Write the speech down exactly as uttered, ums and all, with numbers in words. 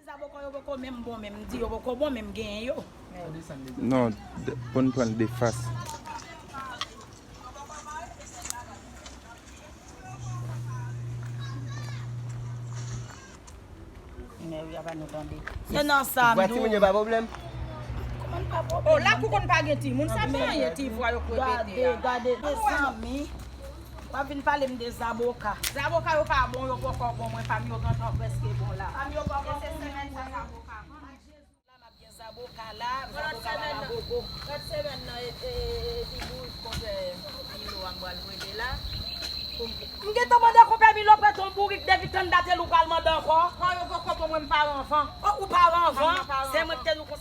Zaboka yo poko menm bon, menm di yo poko bon, menm genyen yo. Non, pou n pran de fas. Men wi, apa nou tande. Se nan sa m di w. Timoun yo pa pwoblèm. Kòman pa pwoblèm? Oh, lakou konn pa gen timoun, sa pa anyen ti vwa yo k repete a. Gade, gade, mezanmi. W ap vin pale m de zaboka. Zaboka yo pa bon, yo poko bon, mwen pa m yo gentan prèske bon la. Pa m yo poko bon. Se semèn sa zaboka bon. La m ap gen zaboka la, zaboka la la bobo. Lòt semèn nan, e, e, e, epi bourik konpè Milo a m pral rele la. M gentan mande konpè Milo prete yon bourik depi tann dat e l ou pral mande ankò. Kò yo poko bon, mwen m pa ranvan. Oh, ou pa ranvan? Se mwen ki te di w